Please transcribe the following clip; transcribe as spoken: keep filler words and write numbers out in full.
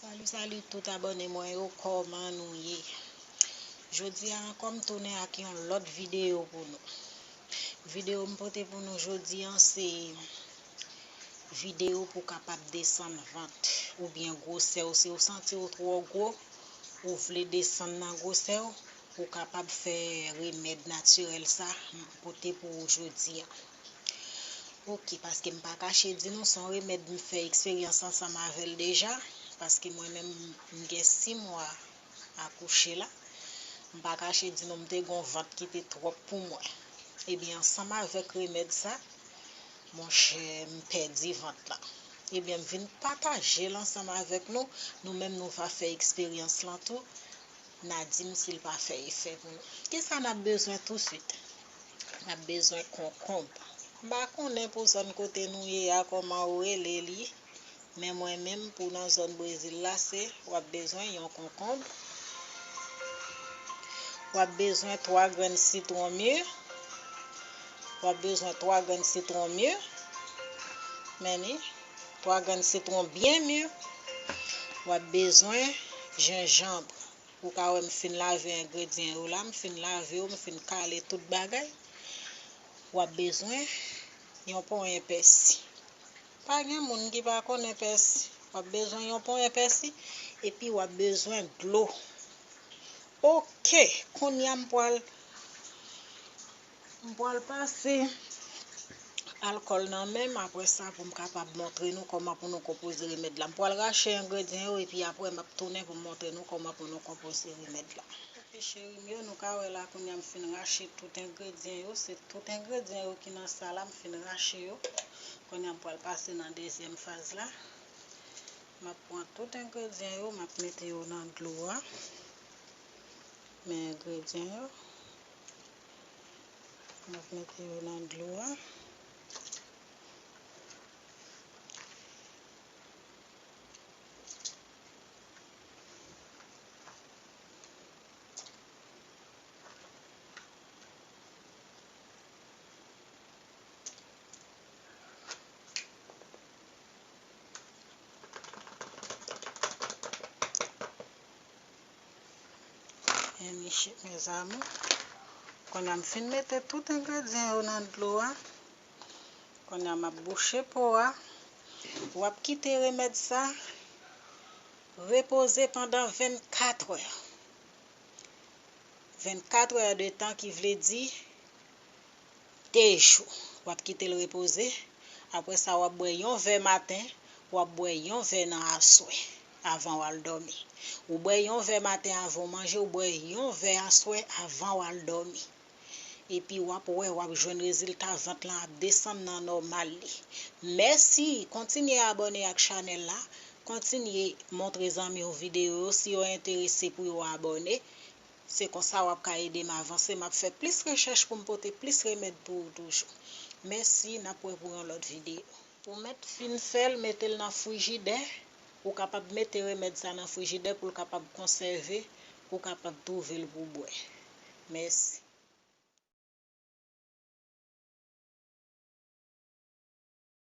Salut, salut tout abòne mwen yo, kòman nou ye? Jodi a ankò m tounen ak yon lòt videyo pou nou. Videyo m pote pou nou jodi a se videyo pou kapab desann vant oubyen gwosè w. Si w santi w twò gwo, ou vle desann nan gwosè w, ou kapab fè remèd natirèl sa m pote pou ou jodi a. Ok, paske m pa kache di nou, se yon remèd m fè eksperyans ansanm avè l deja, paske mwen menm m gen sis mwa akouche la. M pa kache di nou, m te gen yon vant ki te twòp pou mwen. Ebyen, ansanm avèk remèd sa, monchè, m pèdi vant lan. Ebyen, m vin pataje l ansanm avèk nou, nou menm nou va fè eksperyans lan tou. N a di m si l pa fè efè pou nou. Kisa n ap bezwen touswit? N ap bezwen konkonb. M pa konnen pou zòn kote nou ye a kòman ou rele li, men mwen menm pou nan zòn Brezil la se w ap bezwen yon konkonb, w ap bezwen twa grenn sitwon mi, w ap bezwen twa grenn sitwon mi, men ni twa grenn sitwon byen mi, w ap bezwen jenjanm. Ou ka wè m fin lave engredyan yo la, m fin lave yo, m fin kale tout bagay. W ap bezwen yon ponyen pèsi. Pa gen moun ki pa konnen pèsi. W ap bezwen yon ponyen pèsi, epi w ap bezwen dlo. Ok, kounye a m pral M pral pase alkòl nan men m, apre sa pou m kapab montre nou kòman pou nou konpoze remèd la. M pral rache engredyan yo epi apre m ap tounen pou m montre nou kòman pou nou konpoze remèd la. Epi cheri m yo, nou ka wè la kounye a m fin rache tout engredyan yo, se tout engredyan yo ki nan sa la m fin rache yo. Kounye a m pral pase nan dezyèm faz la. M ap pran tout engredyan yo, m ap mete yo nan dlo a. Men engredyan yo. M ap mete yo nan dlo a. Byen niche, mes amours. Kounye a m fin mete tout engredyan yo nan dlo a. Kounye a m ap bouche po a. W ap kite remèd sa repoze pandan vennkat è. Vennkat è de tan ki vle di de jou. W ap kite l repoze. Apre sa, w ap bwè yon vè maten, w ap bwè yon vè nan aswè, avan w al dòmi. Ou bwè yon vè maten avan w manje, ou bwè yon vè aswè avan w al dòmi. Epi w ap wè, w ap jwenn rezilta, vant lan ap desann nan nòmal li. Mèsi, kontinye abòne ak chanèl la, kontinye montre zanmi w videyo yo si yo enterese pou yo abòne. Se konsa w ap ka ede m avanse. M ap fè plis rechèch pou m pote plis remèd pou ou toujou. Mèsi, n ap wè pou yon lòt videyo. Ou mèt fin fè l, mete l nan frijidè. Ou kapab mete remèd sa nan frijidè pou l kapab konsève, pou w kapab twouve l pou bwè. Mèsi.